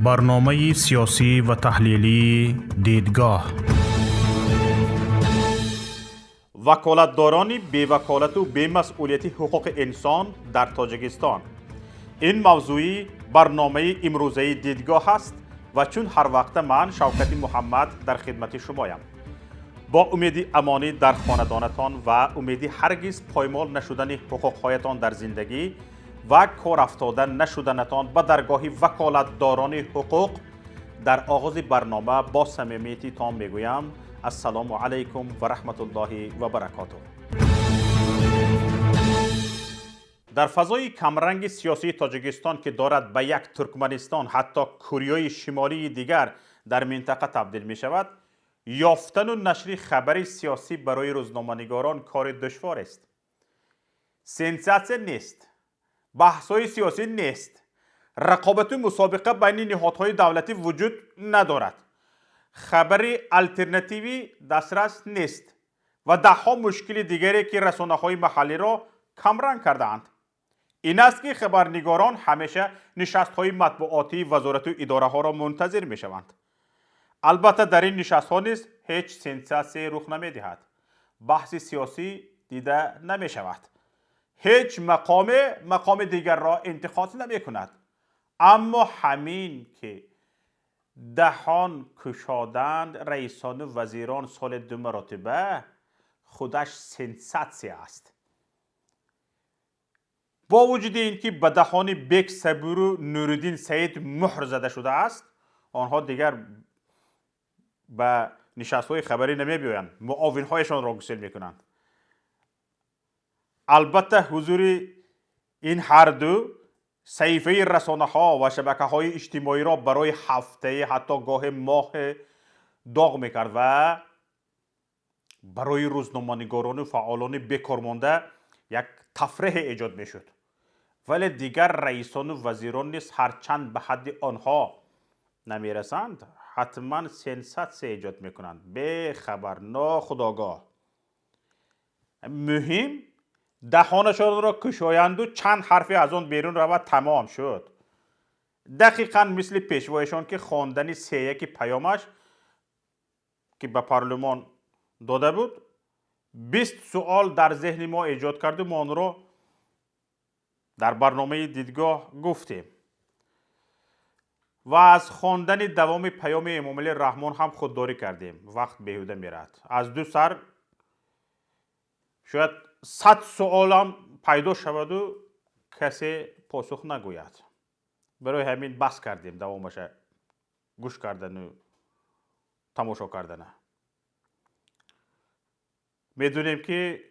Барномаи сиёсӣ ва таҳлилии «Дидгоҳ». Ваколатдорони беваколату бемасъулияти ҳуқуқи инсон дар Тоҷикистон. Ин мавзӯи барномаи имрӯзаи «Дидгоҳ» аст ва чун ҳар вақта ман, Шавкати Муҳаммад, дар хидмати шумоям. Бо умеди амонӣ дар хонадонатон ва умеди ҳаргиз поймол нашудани ҳуқуқҳоятон дар зиндагӣ ва корафтода нашуданатон ба даргоҳи ваколатдорони ҳуқуқ, дар оғози барнома бо самимияти том мегӯям: ассалому алайкум ва раҳматуллоҳи ва баракотуҳ. Дар фазои камранги сиёсии Тоҷикистон, ки дорад ба як Туркманистон, ҳатто Кореяи Шимолии дигар дар минтақа табдил мешавад, ёфтану нашри хабари сиёсӣ барои рӯзноманигорон кори душворест. Сенсатсия нест, баҳсҳои сиёсӣ нест, рақобату мусобиқа байни ниҳодҳои давлатӣ вуҷуд надорад, хабари алтернативӣ дастрас нест ва даҳҳо мушкили дигаре, ки расонаҳои маҳаллиро камранг кардаанд. Ин аст, ки хабарнигорон ҳамеша нишастҳои матбуотии вазорату идораҳоро мунтазир мешаванд. Албатта, дар ин нишастҳо низ ҳеҷ сенсатсияе рух намедиҳад, баҳси сиёсӣ дида намешавад, ҳеҷ мақоме мақоми дигарро интиқод намекунад. Аммо ҳамин ки даҳон кушоданд раисону вазирон соли ду маротиба, худаш сенсатсия аст. Бо вуҷуди ин ки ба даҳони Бек Сабуру Нуриддин Саид муҳр зада шудааст, онҳо дигар ба нишастҳои хабарӣ намебиёянд, муовинҳояшонро гусел мекунанд. Албатта, ҳузури ин ҳарду саҳифаи расонаҳо ва шабакаҳои иҷтимоиро барои ҳафтае, ҳатто гоҳе моҳе доғ мекард ва барои рӯзноманигорону фаъолони бекормонда як тафреҳе эҷод мешуд. Вале дигар раисону вазирон низ ҳарчанд ба ҳадди онҳо намерасанд, ҳатман сенсатсия эҷод мекунанд, бехабар, нохудогоҳ. Муҳим даҳонашонро кушоянду чанд ҳарфе аз он берун равад, тамом шуд. Дақиқан мисли пешвояшон, ки хондани сеяки паёмаш, ки ба парлумон дода буд, 20 суол дар зеҳни мо эҷод карду мо онро дар барномаи «Дидгоҳ» гуфтем ва аз хондани давоми паёми Эмомалӣ Раҳмон ҳам худдорӣ кардем. Вақт беҳуда меравад. Аз ду сар шояд 100 суолам пайдо шаваду касе посух нагӯяд. Барои ҳамин бас кардем давомаша гӯш кардану тамошо кардана. Медонем, ки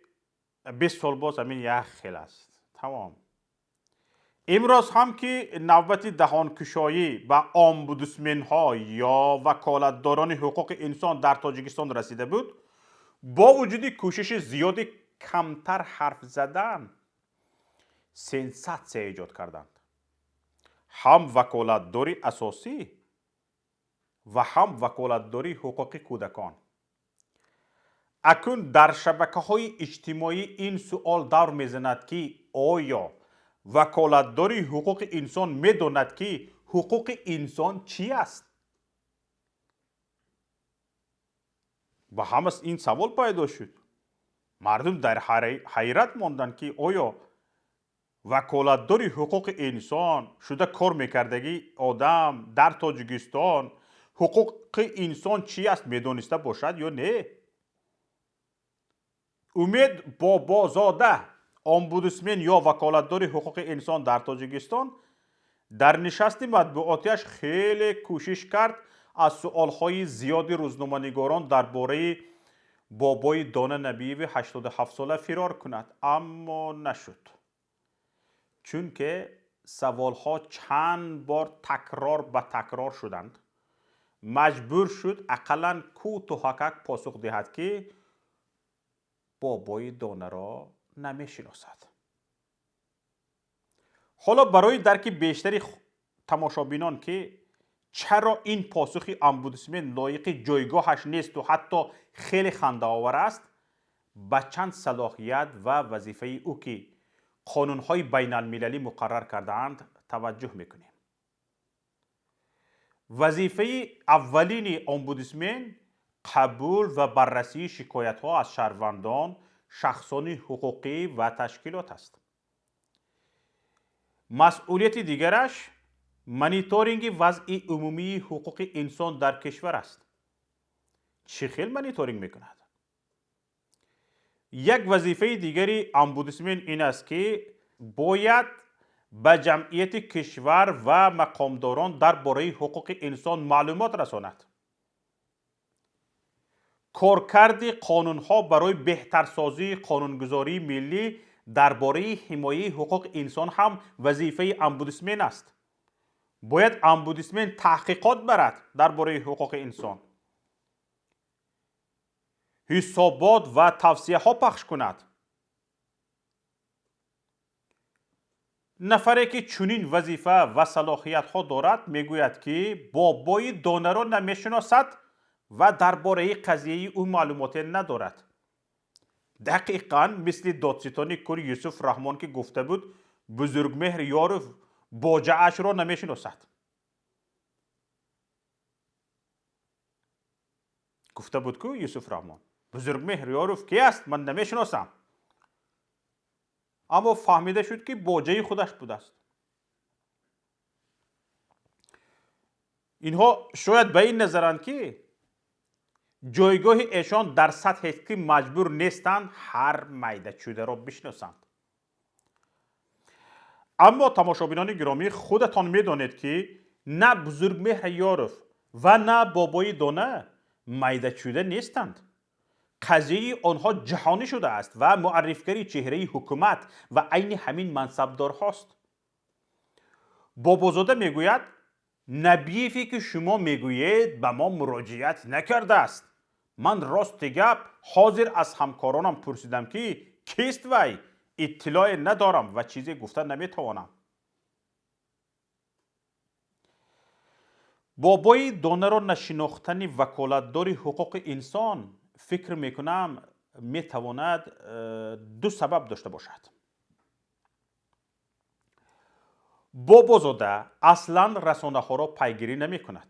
20 сол боз ҳамин як хел аст, тамом. Имрӯз ҳам ки навбати даҳонкушоӣ ба омбудсменҳо ё ваколатдорони ҳуқуқи инсон дар Тоҷикистон расида буд, бо вуҷуди кӯшиши зиёди камтар ҳарф задан, сенсатсия эҷод карданд. Ҳам ваколатдори асосӣ ва ҳам ваколатдори ҳуқуқи кӯдакон. Акнун дар шабакаҳои иҷтимоӣ ин суол давр мезанад, ки оё ваколатдори ҳуқуқи инсон медонад, ки ҳуқуқи инсон чӣ аст? Ба ҳама ин савол пайдо шуд. Мардум дар ҳайрат монданд, ки оё ваколатдори ҳуқуқи инсон шуда кор мекардагӣ одам дар Тоҷикистон ҳуқуқи инсон чӣ аст медониста бошад ё не. Умед Бобозода, омбудсмен ё ваколатдори ҳуқуқи инсон дар Тоҷикистон, дар нишасти матбуотиаш хеле кӯшиш кард аз суолҳои зиёди рӯзноманигорон дар бораи бобои Дона Набиеви 87сола фирор кунад, аммо нашуд, чунке саволҳо чанд бор такрор ба такрор шуданд. Маҷбур шуд ақаллан кӯтоҳакак посух диҳад, ки бобои Донаро намешиносад. Ҳоло барои дарки бештари тамошобинон, ки чаро ин посухи омбудсмен лоиқи ҷойгоҳаш несту ҳатто хеле хандаовар аст, ба чанд салоҳият ва вазифаи ӯ, ки қонунҳои байналмилалӣ муқаррар кардаанд, таваҷҷӯҳ мекунем. Вазифаи аввалини омбудсмен қабул ва баррасии шикоятҳо аз шаҳрвандон, шахсони ҳуқуқӣ ва ташкилот аст. Масъулияти дигараш мониторинги вазъи умумии ҳуқуқи инсон дар кишвар аст. Чӣ хел мониторинг мекунад? Як вазифаи дигари омбудсмен ин аст, ки бояд ба ҷамъияти кишвар ва мақомдорон дар бораи ҳуқуқи инсон маълумот расонад. Коркарди қонунҳо барои беҳтарсозии қонунгузории миллӣ дар бораи ҳимояи ҳуқуқи инсон ҳам вазифаи омбудсмен аст. Бояд омбудсмен таҳқиқот барад дар бораи ҳуқуқи инсон, ҳисобот ва тавсияҳо пахш кунад. Нафаре ки чунин вазифа ва салоҳиятҳо дорад, мегӯяд, ки бобои донаро намешиносад ва дар бораи қазияи ӯ маълумоте надорад. Дақиқан мисли додситони кул Юсуф Раҳмон, ки гуфта буд, Бузургмеҳр Ёров боҷаашро намешиносад. Гуфта буд ку Юсуф Раҳмон: Бузургмеҳр Ёров ки аст, ман намешиносам. Аммо фаҳмида шуд, ки боҷаи худаш будааст. Инҳо шояд ба ин назаранд, ки ҷойгоҳи эшон дар сатҳест, ки маҷбур нестанд ҳар майдачӯдаро бишносанд. Аммо, тамошобинони гиромӣ, худатон медонед, ки на Бузургмеҳр Ёров ва на бобои дона майдачӯда нестанд. Қазияи онҳо ҷаҳонӣ шудааст ва муаррифгари чеҳраи ҳукумат ва айни ҳамин мансабдорҳост. Бобозода мегӯяд: Набиеве ки шумо мегӯед, ба мо муроҷиат накардааст. Ман рости гап ҳозир аз ҳамкоронам пурсидам, ки кист вай, иттилоъе надорам ва чизе гуфта наметавонам. Бобои донаро нашинохтани ваколатдори ҳуқуқи инсон, фикр мекунам, метавонад ду сабаб дошта бошад. Бобозода аслан расонаҳоро пайгирӣ намекунад.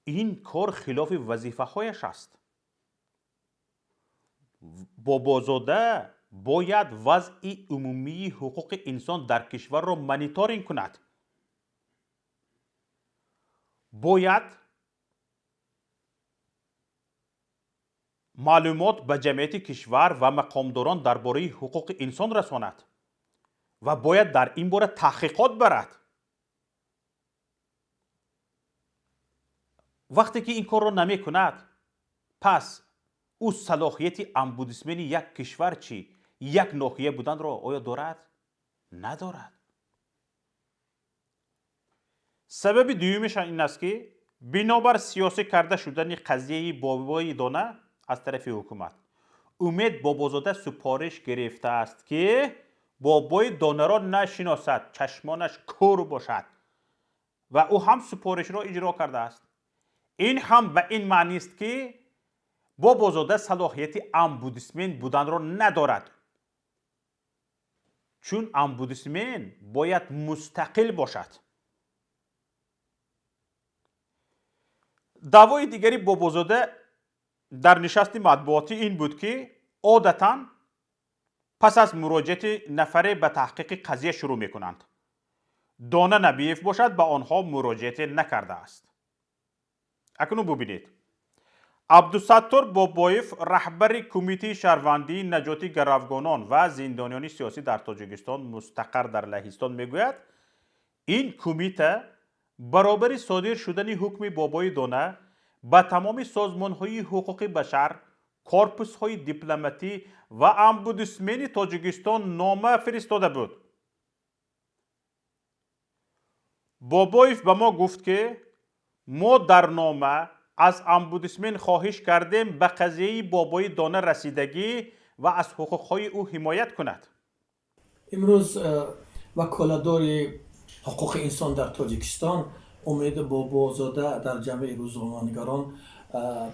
Ин кор хилофи вазифаҳояш аст. Бобозода бояд вазъи умумии ҳуқуқи инсон дар кишварро мониторинг кунад. Бояд маълумот ба ҷамъияти кишвар ва мақомдорон дар бораи ҳуқуқи инсон расонад ва бояд дар ин бора таҳқиқот барад. Вақте ки ин корро намекунад, пас ӯ салоҳияти омбудсмени як кишвар чӣ, як ноҳия буданро оё дорад? Надорад. Сабаби дуюмаш ин аст, ки бинобар сиёсӣ карда шудани қазияи бобои дона аз тарафи ҳукумат, Умед Бобозода супориш гирифтааст, ки бобои донаро нашиносад, чашмонаш кӯр бошад, ва ӯ ҳам супоришро иҷро кардааст. Ин ҳам ба ин маънист, ки Бобозода салоҳияти омбудсмен буданро надорад, чун омбудсмен бояд мустақил бошад. Даъвои дигари Бобозода дар нишасти матбуотӣ ин буд, ки одатан пас аз муроҷиати нафаре ба таҳқиқи қазия шурӯъ мекунанд. Дона Набиев бошад, ба онҳо муроҷиате накардааст. Акнун бубинед. Абдусаттор Бобоев, раҳбари Кумитаи шаҳрвандии наҷоти гаравгонон ва зиндониёни сиёсӣ дар Тоҷикистон мустақар дар Лаҳистон, мегӯяд, ин кумита баробари содир шудани ҳукми бобои дона ба тамоми созмонҳои ҳуқуқи башар, корпусҳои дипломатӣ ва омбудсмени Тоҷикистон нома фиристода буд. Бобоев ба мо гуфт, ки мо дар нома аз омбудсмен хоҳиш кардем ба қазияи бобои дона расидагӣ ва аз ҳуқуқҳои ӯ ҳимоят кунад. Имрӯз ваколатдори ҳуқуқи инсон дар Тоҷикистон Умед Бобозода дар ҷамъи рӯзноманигорон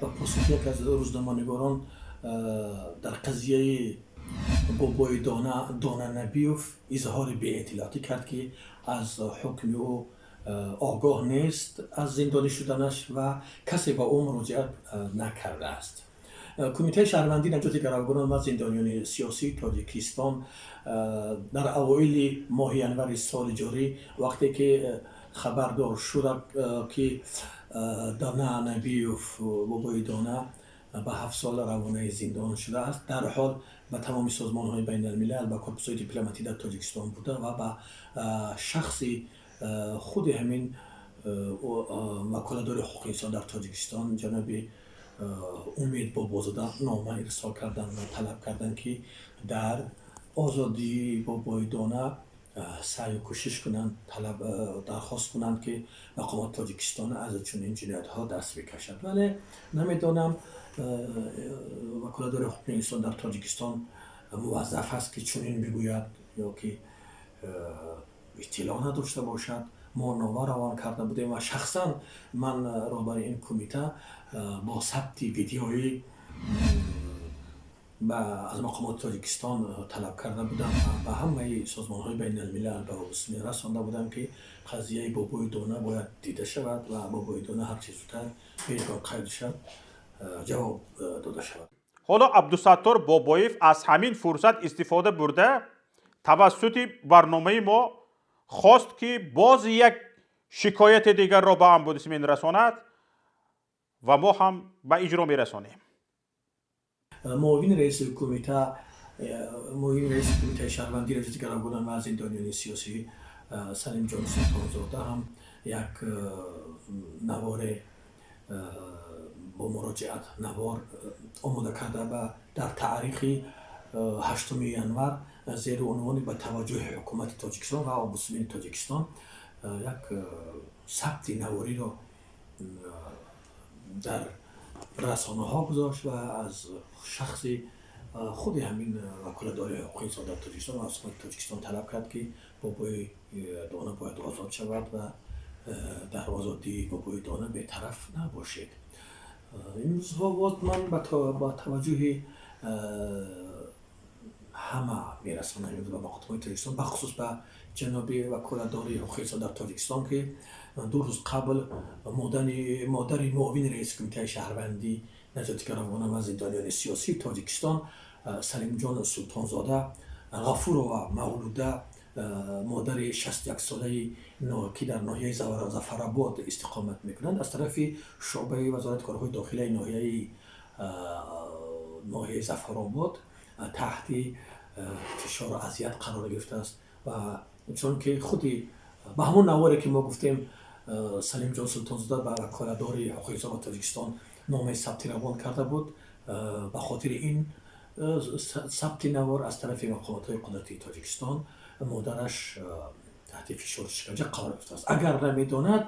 ба пурсиши яке аз рӯзноманигорон дар қазияи бобои Дона Набиев изҳори беэътилоъотӣ кард, ки аз ҳукми ӯ Огоҳ нест аз зиндонӣ шуданаш ва касе ба ӯ муроҷиат накардааст. Кумитаи шаҳрвандӣ, наҷоти гаравгонон ва зиндониёни сиёсии Тоҷикистон дар авоили моҳи январи соли ҷорӣ, вақте ки хабардор шуда, ки Дона Набиев, Бобои Дона, ба 7 сола равонаи зиндон шудааст, дарҳол ба тамоми созмонҳои байналмилал, ба корпусҳои дипломатӣ дар Тоҷикистон буда ва ба шахси худи ҳамин ваколатдори ҳуқуқи инсон дар Тоҷикистон, ҷаноби Умед Бобозода, нома ирсол карданд ва талаб карданд, ки дар озодии Бобои Дона саъю кӯшиш кунанд, талаб, дархост кунанд, ки мақомоти Тоҷикистон аз чунин ҷиноятҳо даст бикашад. Вале намедонам, ваколатдори ҳуқуқи инсон дар Тоҷикистон муваззаф аст, ки чунин бигӯяд, ё ки иттилоъ надошта бошад. Мо нома равон карда будем ва шахсан ман, роҳбари ин кумита, бо сабти видеоӣ аз мақомоти Тоҷикистон талаб карда будам ва ба ҳамаи созмонҳои байналмилал, ба омбудсмен расонда будам, ки қазияи Бобои Дона бояд дида шавад ва Бобои Дона ҳарчи зудтар бе қайду шарт ҷавоб дода шавад. Ҳоло Абдусаттор Бобоев аз ҳамин фурсат истифода бурда, тавассути барномаи мо хост, ки боз як шикояти дигарро ба омбудсмен расонад ва мо ҳам ба иҷро мерасонем. Муовини раиси кумитаи шаҳрвандӣ, наҷоти гаравгонон ва зиндониёни сиёсӣ Салимҷон Султонзода ҳам як наворе бо муроҷиат навор омода карда ба дар таърихи 8 январ зери унвони «Ба таваҷҷӯҳи ҳукумати Тоҷикистон ва омбудсмени Тоҷикистон» як сабти навориро дар расонаҳо гузошт ва аз шахси худи ҳамин ваколатдори ҳуқуқи инсон дар Тоҷикистон ва аз ҳукумати Тоҷикистон талаб кард, ки Бобои Дона бояд озод шавад ва дар озодии Бобои Дона бетараф набошед. Имрӯзҳо боз ман ба таваҷҷӯҳи ҳама мерасонам имрӯз ба мақомоти Тоҷикистон, бахусус ба ҷаноби ваколатдори ҳуқуқи инсон дар Тоҷикистон, ки 2 рӯз қабл модари муовини раиси кумитаи шаҳрвандӣ, наҷоти гаравгонон ва зиндониёни сиёсии Тоҷикистон Салимҷон Султонзода, Ғафурова Мавлуда, модари 61-солаи, ки дар ноҳияи Зафарабод истиқомат мекунанд, аз тарафи шӯъбаи Вазорати корҳои дохилаи ноҳияи Зафаробод таҳти фишору азият қарор гирифтааст. Ва чунки худи ба ҳамон наворе, ки мо гуфтем, Салимҷон Султонзода ба ваколатдори ҳуқуқи инсон ба Тоҷикистон номаи сабти равон карда буд, ба хотири ин сабти навор аз тарафи мақомотҳои қудратии Тоҷикистон модараш таҳти фишору шиканҷа қарор гирифтааст. Агар намедонад,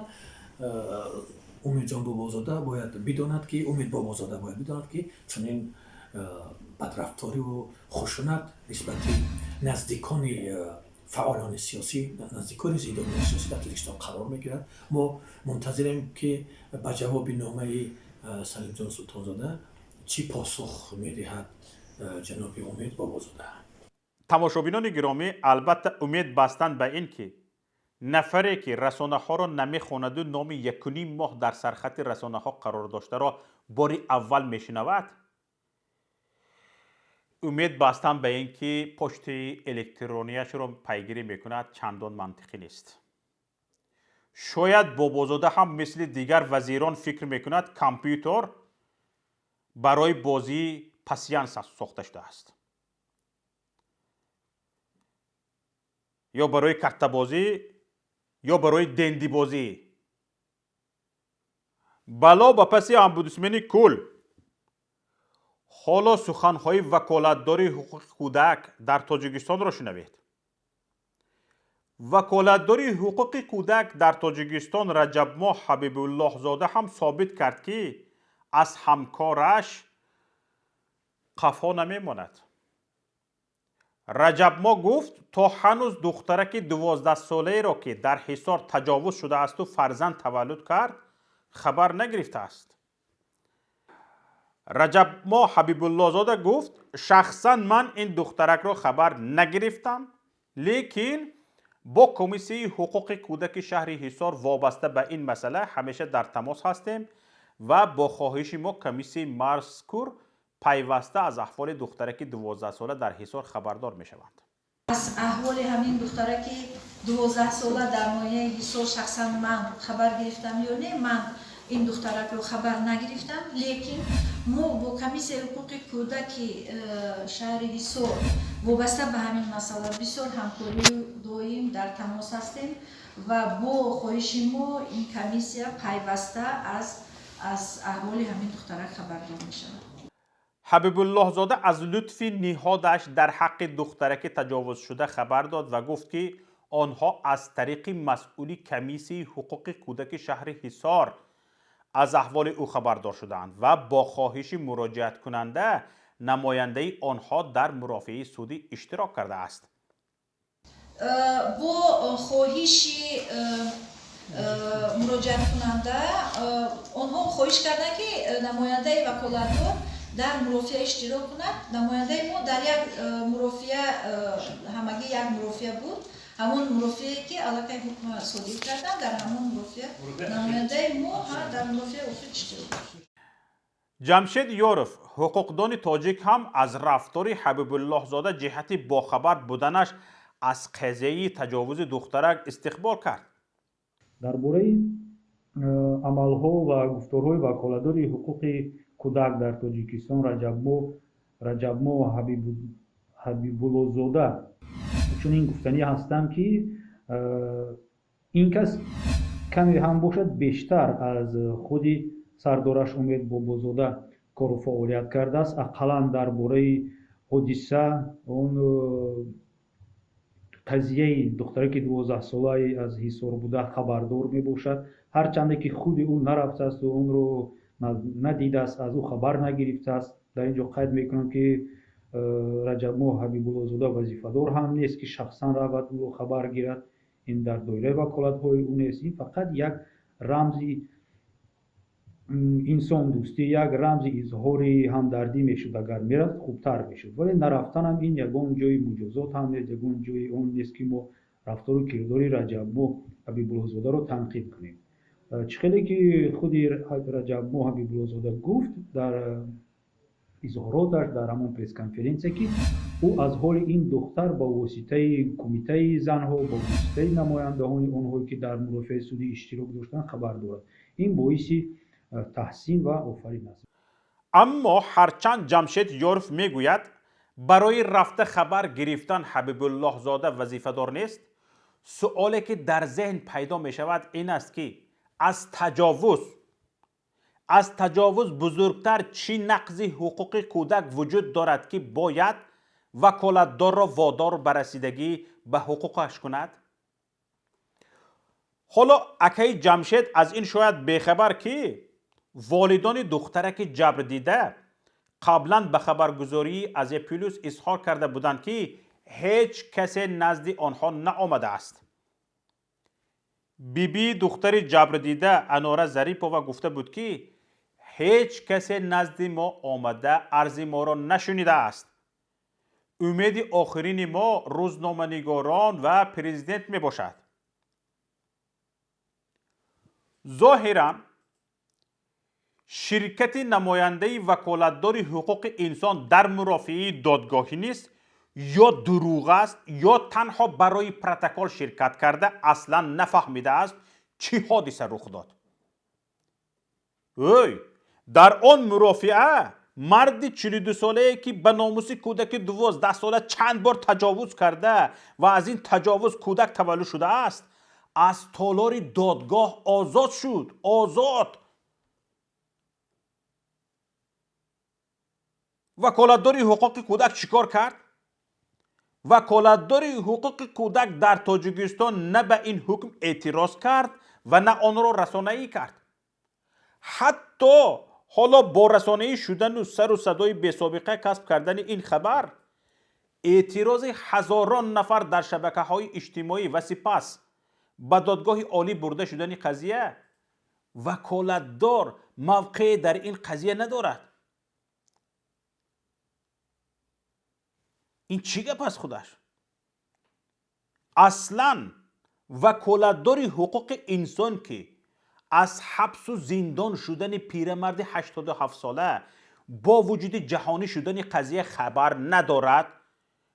Умедҷон Бобозода бояд бидонад, ки Умед Бобозода бояд бидонад, ки чунин бадрафториву хушунат нисбати наздикони фаъолони сиёсӣ, наздикони зиндониёни сиёсӣ дар Тоҷикистон қарор мегирад. Мо мунтазирем, ки ба ҷавоби номаи Салимҷон Султонзода чӣ посух медиҳад ҷаноби Умед Бобозода. Тамошобинони гиромӣ, албатта, умед бастан ба ин ки нафаре, ки расонаҳоро намехонаду номи 1,5 моҳ дар сархати расонаҳо қарор доштаро бори аввал мешунавад, умед бастан ба ин ки почтаи электронияшро пайгирӣ мекунад, чандон мантиқӣ нест. Шояд Бобозода ҳам мисли дигар вазирон фикр мекунад, компютер барои бозии пасьянс сохта шудааст ё барои картабозӣ, ё барои дендибозӣ. Бало ба паси омбудсмени кул. Ҳоло суханҳои ваколатдори ҳуқуқи кӯдак дар Тоҷикистонро шунавед. Ваколатдори ҳуқуқи кӯдак дар Тоҷикистон Раҷабмоҳ Ҳабибуллоҳзода ҳам собит кард, ки аз ҳамкораш қафо намемонад. Раҷабмоҳ гуфт, то ҳанӯз духтараки 12-солаеро, ки дар Ҳисор таҷовуз шудаасту фарзанд таваллуд кард, хабар нагирифтааст. Раҷабмоҳ Ҳабибуллозода гуфт: «Шахсан ман ин духтаракро хабар нагирифтам, лекин Бо комиссияи ҳуқуқи кӯдаки шаҳри Ҳисор вобаста ба ин масъала ҳамеша дар тамос ҳастем ва бо хоҳиши мо комиссияи мазкур пайваста аз аҳволи духтараки 12-сола дар Ҳисор хабардор мешаванд. Аз аҳволи ҳамин духтараки 12-сола дар ноҳияи Ҳисор шахсан ман хабар гирифтам ё не, ман ин духтаракро хабар нагирифтам, лекин мо бо комиссияи ҳуқуқи кӯдаки шаҳри Ҳисор вобаста ба ҳамин масъала бисёр ҳамкорию доим дар тамос ҳастем ва бо хоҳиши мо ин комиссия пайваста аз аҳволи ҳамин духтарак хабардор мешавад. Ҳабибуллоҳзода аз лутфи ниҳодаш дар ҳаққи духтараки таҷовузшуда хабар дод ва гуфт, ки онҳо аз тариқи масъули комиссияи ҳуқуқи кӯдаки шаҳри Ҳисор аз аҳволи ӯ хабардор шудаанд ва бо хоҳиши муроҷиаткунанда намояндаи онҳо дар мурофиаи судӣ иштирок кардааст. Бо хоҳиши муроҷиаткунанда онҳо хоҳиш карданд, ки намояндаи ваколатдор дар мурофиа иштирок кунад. Намояндаи мо дар як мурофиа, ҳамагӣ як мурофиа буд, ҳамон мурофиае ки аллакай ҳукм содир карданд, дар ҳамон мурофиа намояндаи мо дар мурофиаи охир иштирок дошт. Ҷамшед Ёров, ҳуқуқдони тоҷик, ҳам аз рафтори Ҳабибуллоҳзода ҷиҳати бохабар буданаш аз қазияи таҷовузи духтарак истиқбол кард. Дар бораи амалҳо ва гуфторҳои ваколатдори ҳуқуқи кӯдак дар Тоҷикистон Раҷабмо Ҳабибуллозода чунин гуфтанӣ ҳастам, ки ин кас каме ҳам бошад, бештар аз худи сардораш Умед Бобозода кору фаъолият кардааст. Ақаллан дар бораи ҳодиса, он қазияи духтараки 12-солаи аз Ҳисор буда хабардор мебошад, ҳарчанде ки худи ӯ нарафтаасту онро надидааст, аз ӯ хабар нагирифтааст. Дар ин ҷо қайд мекунам, ки Раҷабмо Ҳабибуллозода вазифадор ҳам нест, ки шахсан равад, ӯро хабар гирад. Ин дар доираи ваколатҳои ӯ нест. Ин фақат як рамзи инсондӯстӣ, як рамзи изҳори ҳамдардӣ мешуд. Агар мерафт, хубтар мешуд, вале нарафтанам ин ягон ҷои муҷозот ҳам нест, ягон ҷои он нест, ки мо рафтору кирдори Раҷабмо Ҳабибуллозодаро танқид кунем. Чӣ хеле ки худи Раҷабмо Ҳабибуллозода гуфт дар изҳороташ дар ҳамон пресс-конференсия, ки ӯ аз ҳоли ин духтар ба воситаи кумитаи занҳо, ба воситаи намояндаҳони онҳое, ки дар мурофиаи судӣ иштирок доштанд, хабар дорад. Ин боиси таҳсин ва офарин аст. Аммо ҳарчанд Ҷамшед Ёров мегӯяд, барои рафта хабар гирифтан Ҳабибуллоҳзода вазифадор нест, суоле ки дар зеҳн пайдо мешавад ин аст, ки аз таҷовуз бузургтар чӣ нақзи ҳуқуқи кӯдак вуҷуд дорад, ки бояд ваколатдорро водор ба расидагӣ ба ҳуқуқаш кунад? Ҳоло акаи Ҷамшед аз ин шояд бехабар, ки волидони духтараки ҷабрдида қаблан ба хабаргузории Азия Плюс изҳор карда буданд, ки ҳеҷ касе назди онҳо наомадааст. Бибии духтари ҷабрдида Анора Зарипова гуфта буд, ки ҳеҷ касе назди мо омада арзи моро нашунидааст. Умеди охирини мо рӯзноманигорон ва президент мебошад. Зоҳиран, ширкати намояндаи ваколатдори ҳуқуқи инсон дар мурофиаи додгоҳӣ низ ё дурӯғ аст, ё танҳо барои протокол ширкат карда, аслан нафаҳмидааст, чӣ ҳодиса рух дод. Ӯй, дар он мурофиа марди 42-солае, ки ба номуси кӯдаки 12-сола чанд бор таҷовуз карда ва аз ин таҷовуз кӯдак таваллуд шудааст, аз толори додгоҳ озод шуд. Озод! Ваколатдори ҳуқуқи кӯдак чӣ кор кард? Ваколатдори ҳуқуқи кӯдак дар Тоҷикистон на ба ин ҳукм эътироз кард ва на онро расонаӣ кард. Ҳатто ҳоло бо расонаӣ шудану сару садои бесобиқа касб кардани ин хабар, эътирози ҳазорон нафар дар шабакаҳои иҷтимоӣ ва сипас ба додгоҳи олӣ бурда шудани қазия, ваколатдор мавқеъе дар ин қазия надорад. Ин чӣ гап аст худаш? Аслан Ваколатдори ҳуқуқи инсон, ки аз ҳабсу зиндон шудани пирамарди 87-сола бо вуҷуди ҷаҳонӣ шудани қазия хабар надорад,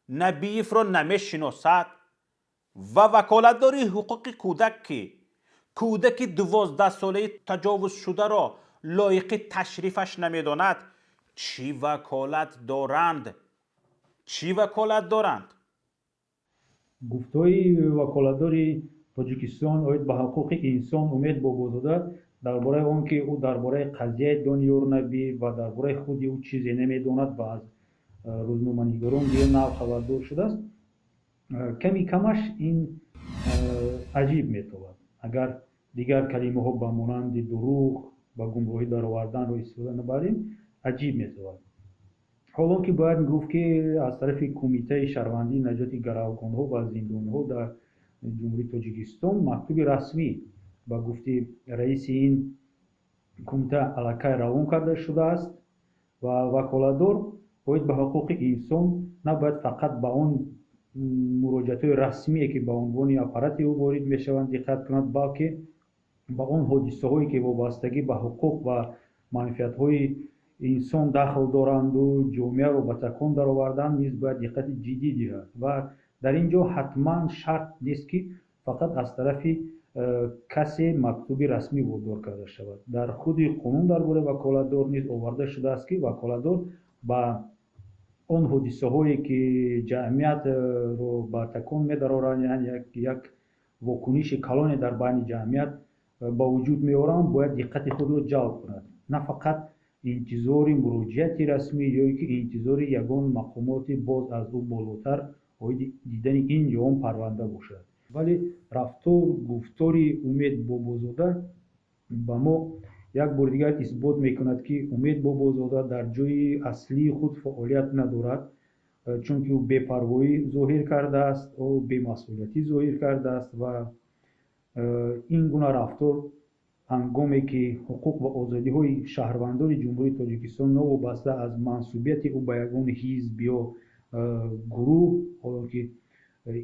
Набиевро намешиносад, ва ваколатдори ҳуқуқи кӯдак, ки кӯдаки 12-солаи таҷовузшударо лоиқи ташрифаш намедонад, чӣ ваколат доранд? Чӣ ваколат доранд? Гуфтҳои ваколатдори Тоҷикистон оид ба ҳуқуқи инсон Умед Бобозода дар бораи он, ки ӯ дар бораи қазияи Дониёр Набиев ва дар бораи худи ӯ чизе намедонад ва аз рӯзноманигорон гӯё нав хабардор шудааст, ками камаш ин аҷиб метобад. Агар дигар калимаҳо ба монанди дурӯғ ба гумроҳӣ дароварданро истифода набарем, аҷиб метобад. Ҳолон ки бояд гуфт, ки аз тарафи Кумитаи шаҳрвандии наҷоти гаравгонҳо ва зиндониҳо дар Ҷумҳурии Тоҷикистон мактуби расмӣ ба гуфти раиси ин кумита аллакай равон карда шудааст ва ваколатдор оид ба ҳуқуқи инсон набояд фақат ба он муроҷиатҳои расмие, ки ба унвони аппарати ӯ ворид мешаванд, диққат кунад, балки ба он ҳодисаҳое, ки вобастагӣ ба ҳуқуқ ва манфиатҳои инсон дахл доранду ҷомеаро ба такон даровардан низ бояд диққати ҷиддӣ диҳад. Ва дар ин ҷо ҳатман шарт нест, ки фақат аз тарафи касе мактуби расмӣ водор карда шавад. Дар худи қонун дар бораи ваколатдор низ оварда шудааст, ки ваколатдор ба он ҳодисаҳое, ки ҷамъиятро ба такон медароранд, яъне як вокуниши калоне дар байни ҷамъият ба вуҷуд меоранд, бояд диққати худро ҷалб кунад, на фақат интизори муроҷиати расмӣ ё ки интизори ягон мақомоти боз аз ӯ болотар оиди дидани ин ё он парванда бошад. Вале рафтор гуфтори Умед Бобозода ба мо як бори дигар исбот мекунад, ки Умед Бобозода дар ҷои аслии худ фаъолият надорад, чунки ӯ бепарвоӣ зоҳир кардааст, ӯ бемасъулиятӣ зоҳир кардааст ва ин гуна рафтор ҳангоме ки ҳуқуқ ва озодиҳои шаҳрвандони Ҷумҳурии Тоҷикистон новобаста аз мансубияти ӯ ба ягон ҳизб ё гурӯҳ, ҳоло ки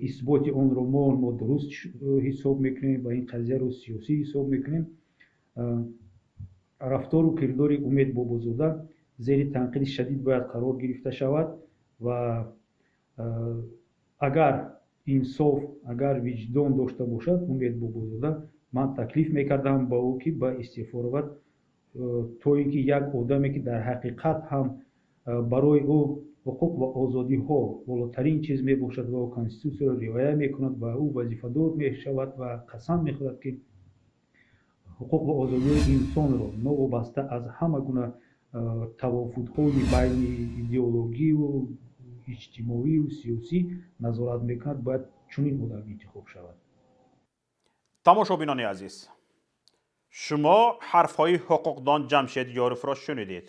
исботи онро мо нодуруст ҳисоб мекунем ва ин қазияро сиёсӣ ҳисоб мекунем, рафтору кирдори Умед Бобозода зери танқиди шадид бояд қарор гирифта шавад ва агар инсоф, агар виҷдон дошта бошад Умед Бобозода, ман таклиф мекардам ба ӯ, ки ба истеъфо равад, то ин ки як одаме, ки дар ҳақиқат ҳам барои ӯ ҳуқуқ ва озодиҳо болотарин чиз мебошад ва ӯ конститутсияро риоя мекунад ва ӯ вазифадор мешавад ва қасам мехӯрад, ки ҳуқуқ ва озодиҳои инсонро новобаста аз ҳама гуна тавофутҳои байни идеологию иҷтимоию сиёсӣ назорат мекунад, бояд чунин одам интихоб шавад. Тамошобинони азиз, шумо ҳарфҳои ҳуқуқдон Ҷамшед Ёровро шунидед,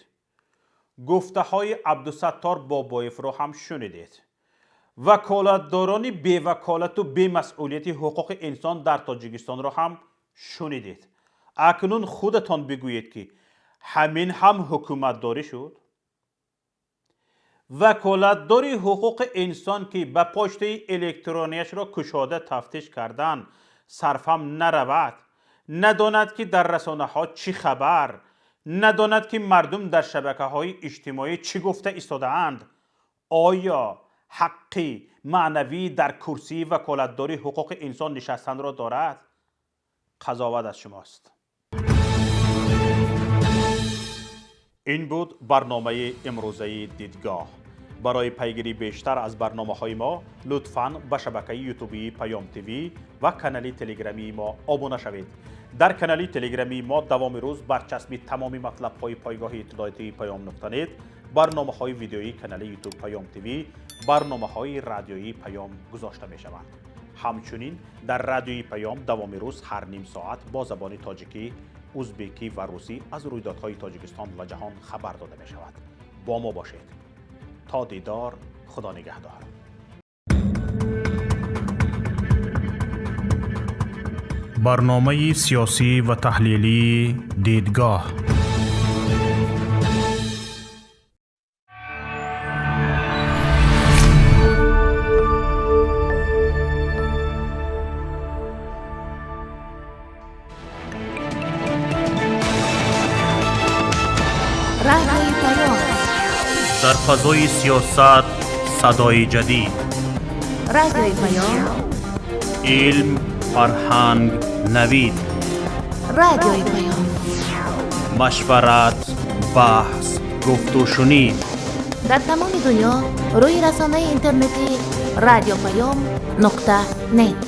гуфтаҳои Абдусаттор Бобоевро ҳам шунидед. Ваколатдорони беваколату бемасъулияти ҳуқуқи инсон дар Тоҷикистонро ҳам шунидед. Акнун худатон бигӯед, ки ҳамин ҳам ҳукуматдорӣ шуд? Ваколатдори ҳуқуқи инсон, ки ба почтаи электронияшро кушода тафтиш кардан сарфам наравад, надонад, ки дар расонаҳо чӣ хабар, надонад, ки мардум дар шабакаҳои иҷтимоӣ чӣ гуфта истодаанд, оё ҳаққи маънавӣ дар курсии ваколатдори ҳуқуқи инсон нишастанро дорад? Қазоват аз шумост. Ин буд барномаи имрӯзаи Дидгоҳ. Барои пайгирии бештар аз барномаҳои мо лутфан ба шабакаи ютубии Паём ТВ ва канали телеграмии мо обуна шавед. Дар канали телеграмии мо давоми рӯз барчасби тамоми матлабҳои пойгоҳи иттилоотии Паём нуқта нет, барномаҳои видеоии канали ютуб Паём ТВ, барномаҳои радиоии Паём гузошта мешаванд. Ҳамчунин дар радиои Паём давоми рӯз ҳар ним соат бо забони тоҷикӣ, узбекӣ ва русӣ аз рӯйдодҳои Тоҷикистон ва ҷаҳон хабар дода мешавад. Бо мо бошед. То дидор, Худо нигаҳдор. Барномаи сиёсӣ ва таҳлилии Дидгоҳ. Радиои Паём. Дар фазои сиёсат садои ҷадид. Радиои Паём. Илм, фарҳанг, навид. Радиои Паём. Машварат, баҳс, гуфтушунид. Дар тамоми дунё рӯи расонаи интернетӣ радиопаём.нет.